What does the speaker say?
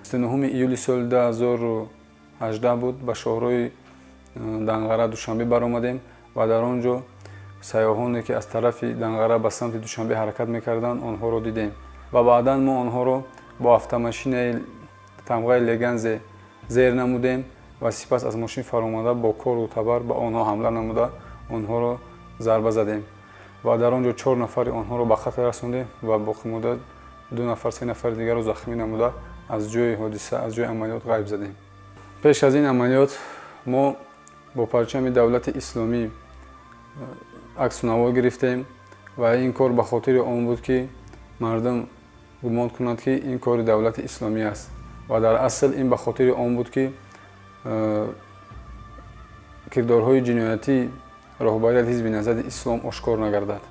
29 июли соли 2018 буд, ба шоҳрои Данғара Душанбе баромадем ва дар он ҷо сайёҳоне, ки аз тарафи Данғара ба самти Душанбе ҳаракат мекарданд, онҳоро дидем ва баъдан мо онҳоро бо автомашинаи тамғаи Леганзе зер намудем ва сипас аз мошин фаромада, бо корду табар ба онҳо ҳамла намуда, онҳоро зарба задем ва дар он ҷо чор нафари онҳоро ба қатл расондем ва боқимонда ду нафар, се нафари дигарро захмӣ намуда, аз ҷои ҳодиса, аз ҷои амалиёт ғайб задем. Пеш аз ин амалиёт мо бо парчами Давлати Исломӣ аксу наво гирифтем ва ин кор ба хотири он буд, ки мардум гумон кунад, ки ин кори Давлати Исломӣ аст, ва дар асл ин ба хотири он буд, ки кирдорҳои ҷиноятии роҳбарияти Ҳизби Наҳзати Ислом ошкор нагардад.